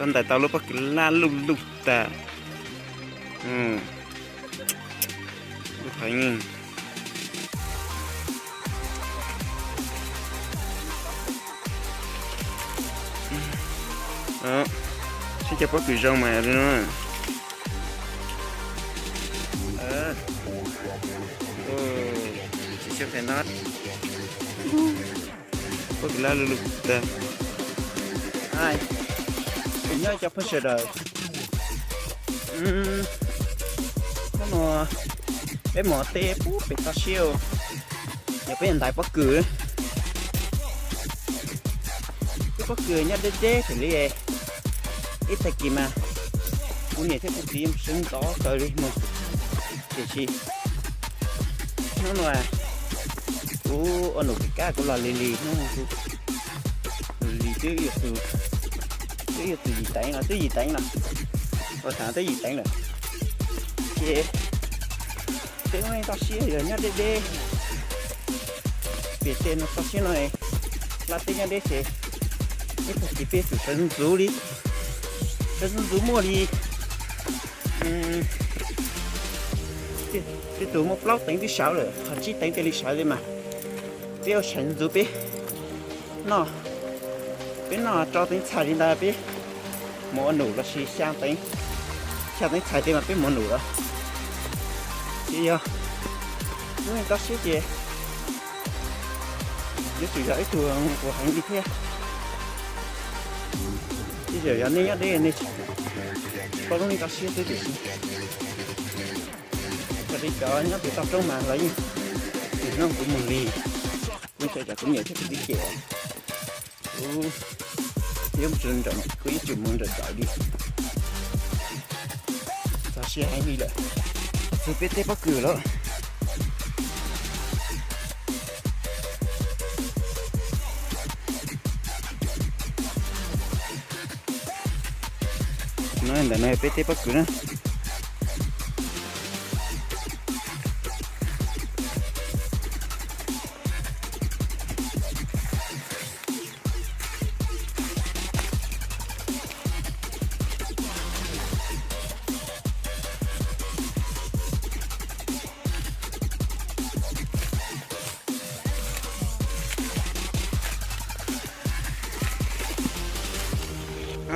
Ntais tau lub pob kws laj luj luj tas. Lub heev. Sib cov pob kws zoo mas li no. Tsis xyov qhia no. Pob kws laj luj luj tas. Nyob cov phooj sawv daws, hnub no peb mus tej pub pem toj siab, yog peb ntais pob kws. Lub pob kws nyob deb deb pem li. Ib tag kis mas kuv niam thiab kuv txiv sawv ntxov kawg li mus, tiam sis hnub no kuv ua num kis kab kuv los lig lig hnub no, lig twb yog tus, twb yog tus yim teev los twb yim teev lawm, ua thav twb yim teev lawm. Ces peb lub neej toj siab yog nyob deb deb, pem tej no toj siab no, laj teb nyob deb ces ib tag kis peb yuav tsum sawv ntxuv ntxuv li, sawv ntxuv ntxuv muaj li tej tus muaj plaub teev twb sawv lawm, ho tsib teev thiaj li sawv li mas peb ua sawv ntxuv peb noj, peb noj rau teev txhais li ntawd peb mus ua num los sis xya teev, xya teev txhais tej mas peb mus ua num los. Ces yog lub neej toj siab ces yuav tsum yog ib tug uas heev li thiab. Tej zaum yog nej nyob deb nej tsis paub lub neej toj siab xwb tiam sis raws li cov nyob pem toj roob mas lawv yeej, nim no kuv mus lig, kuv ntshai tsam kuv niam thiab kuv txiv cem, kuv yuav mus nram, kuv yuav tsum mus nram txawv li. Txog siab heev li lawm, txog peb tej pob kws lawm. No ntawm no peb tej pob kws na.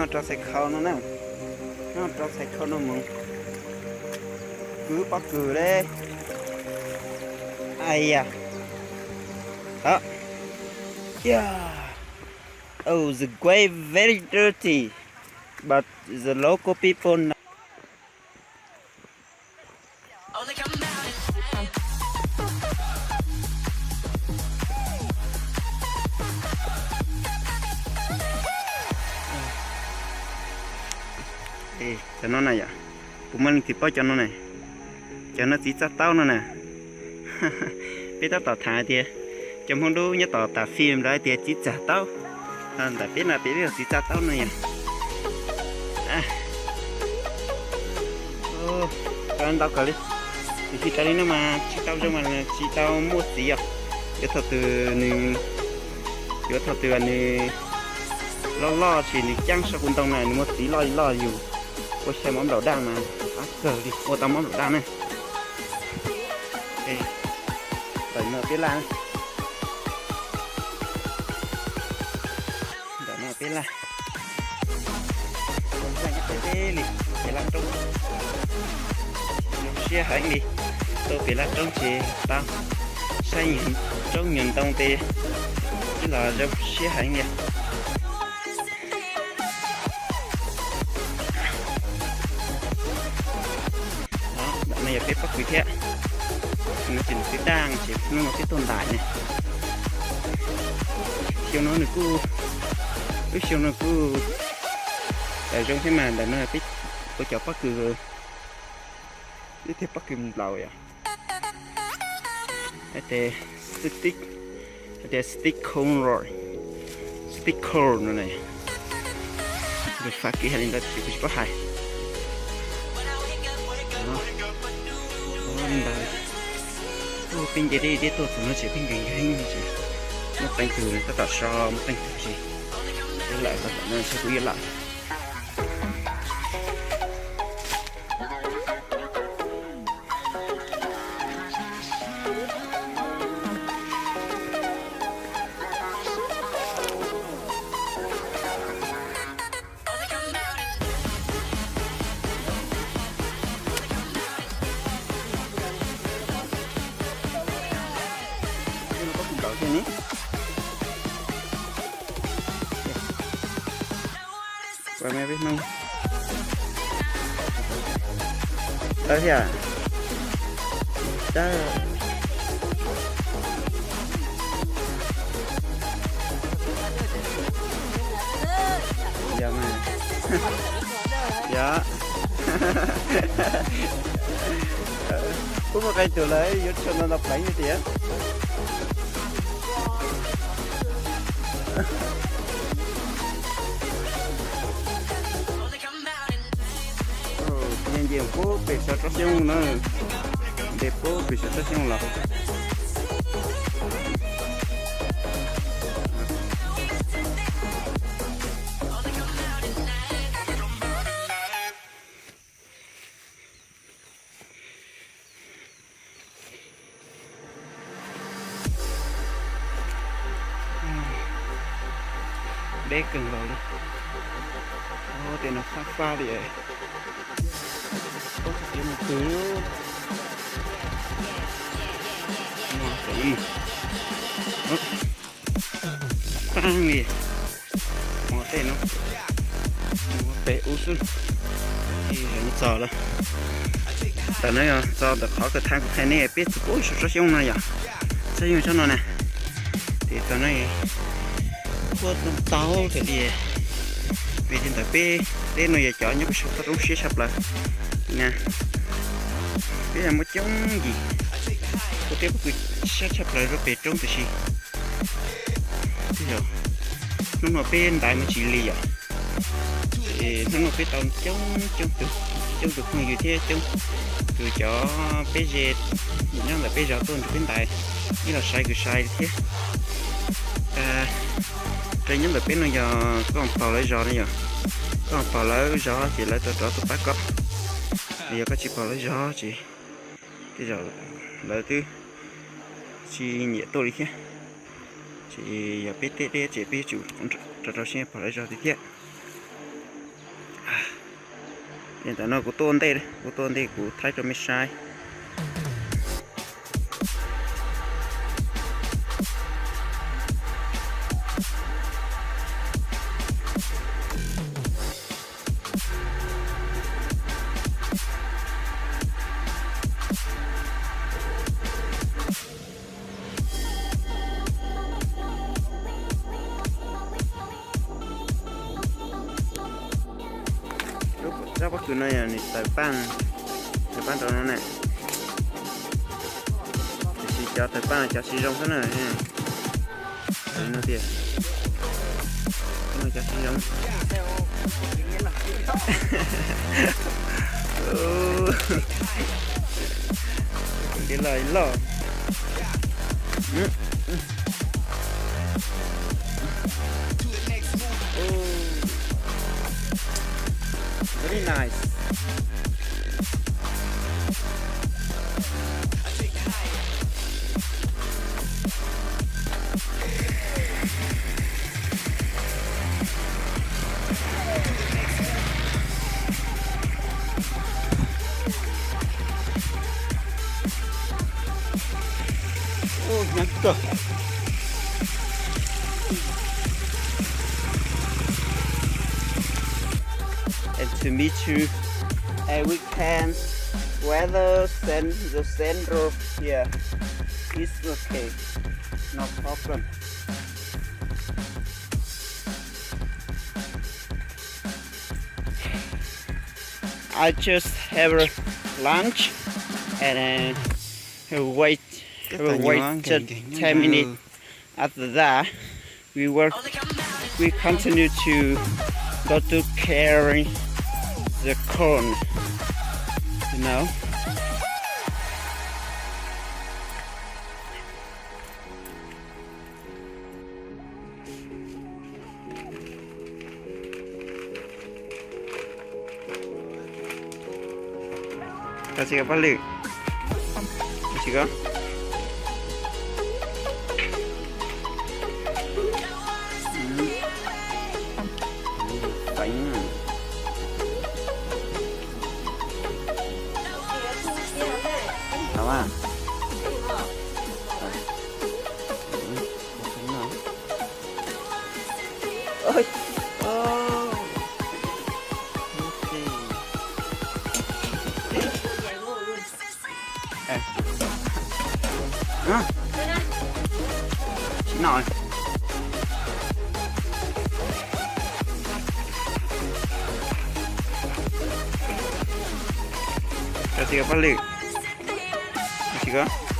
Rau txhais khau no na, rau txhais khau no mus kwv pob kws le. Ai ya, yeah, oh, the grave very dirty, but the local people know. Cov no na yom, puas muaj leej twg paub cov no ne? Cov no txiv txaj taub no na. Peb tab tom tham hais tias cov Hmoob Dub nyob tom tas fim lawv hais tias txiv txaj taub. Ntawm peb no peb yog txiv txaj taub no yom. Ntau kawg li. Tiam sis raws li no mas tsis tau zoo mas tsis tau muaj txiv os. Yuav thaum twg nws, yuav thaum twg nws loj loj ces nws caab saum kuv ntoo na nws muaj txiv loj li loj yus. Ua xyaw mob nplaum daj mas qab kawg li, ua tau mob nplaum daj na. Ntawm no peb laj, ntawm no peb laj, zoo siab heev li, zoo siab heev li. Tuaj pem laj roob ces tau saib nyuag roob nyuag ntoo ces twb los zoo siab heev li. Ntawm no yog peb pob kws thiab. No ces nws twb daj ces hnub no peb tuaj ntais ne. Xyoo no nws kuj, lub xyoo no kuj zoo thiab mas ntawm no peb ua cov pob kws, ib tug pob kws nplaum yom. Hais tias stick, hais tias stick corn, stick corn no ne. Lus Fab Kis hais li ntawd tiam sis kuv tsis paub hais. Li ntawd, peb nce deb deb tuaj txog no ces peb nkees nkees heev ces muaj qee tug tab tom so, muaj qee tug ces lawm, tab tom no ntshe kuv yuav lawm. Ni, ua me peb Hmoob. Dawb thiab. Dawb. Yog mas. Yog. Kuv muaj qee tus lawm yuav tsum ntau ntau pleev tiag. Nce nce puag pem saum tsob xyoob na, nce puag pem saum tsob xyoob los. Deb kawg nkaus li. Tej no fab fab li. Mus twg? Mus, mus. Taag li, mus tej no, mus pem ub xwb, tsis txog lawm. Tam no yog txog ntawm qhov kws thaij kuv thaij nej peb txug puag saum tsob xyoob no yom, tsob xyoob tsob no na. Ces tam no puag tau tau li, vim li ntawd peb, peb no yog cov nyob puag saum toj roob siab tshaj plaws na. Peb yog muaj coob yim, puag peb puag kws siab tshaj plaws rau pem roob tiam sis Tej zaum hnub no peb ntais mus tsis li yom. Es hnub no peb tau coob coob tus, coob tus phooj ywg thiab coob tus cov peb ze nyob ntawm peb zos tuaj nrog peb ntais, ib los sai kws sai thiab. Rau nyob ntawm peb no yog koj pom lawv zos no yom, koj pom lawv zos ces lawv tau rov tuaj pab koj, yog koj tsis pom lawv zos ces tej zaum lawv twb tsis nyiam tuaj li thiab. Ces yog peb tej deb ces peb yuav tsum rau rau siab pom lawv zos tiag thiab. Ces ntawm no kuv tuaj ntej, kuv tuaj ntej kuv thaij rau mej saib. Tsob pob kws no yog nws tawg paj, tawg paj rau no na. Tiam sis cov tawg paj no cov tsis zoo xwb na. No tias, no cov tsis zoo. Ntiav loj loj. Very nice. Hnyav kawg. And to meet you, and we can weather cen- the central here. It's okay, no problem. I just have a lunch and uh, have a wait, have a wait just ten minutes. After that, we work, we continue to go to carry the corn, you know. Koj tsis koj paj lwm, koj tsis koj. Feev. Tau mas. Tsis noj. Cov txiv ko paj lwm. Tsis ko.